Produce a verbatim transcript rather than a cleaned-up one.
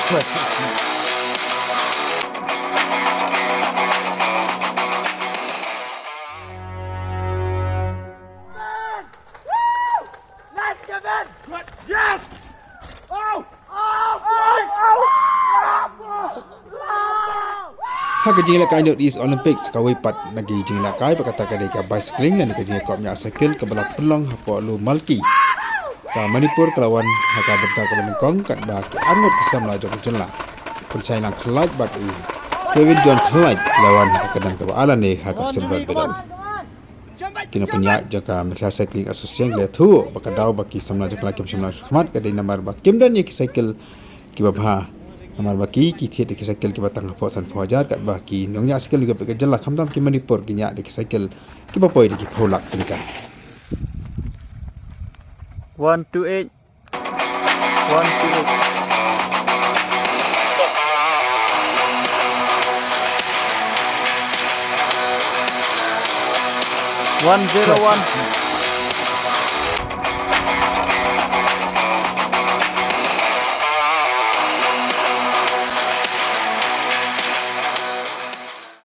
Ha ka jingïalehkai North East Olympics kawei pat na ki jingïalehkai ba kata ka dei ka bicycling lane ka jingïakop ñiah cycle kaba la pynlong hapoh Lum Malki. Ka Manipur ka la wan ha ka bynta kaba nyngkong katba ki arngut ki samla jong ka jylla, u Pynshai Lang Khlait bad u Kevin John Khlait, ki la wan ha ka kyrdan kaba ar lane ha ka silver medal. Ki nongpynïaid jong ka Meghalaya Cycling Association ki la ïathuh ba ka daw ba ki samla jong ka la kim shym la shah khmat ka dei namar ba kim don ïa ki cycle kiba bha. Namar ba ki, ki thied ïa ki cycle kiba tang hapoh sanphew hajar, katba ki nongñiah cycle kiba peit ka jylla khamtam ki Manipur ki ñiah da ki cycle kiba poi da ki phew lak tyngka. One two eight. One two eight. One zero one.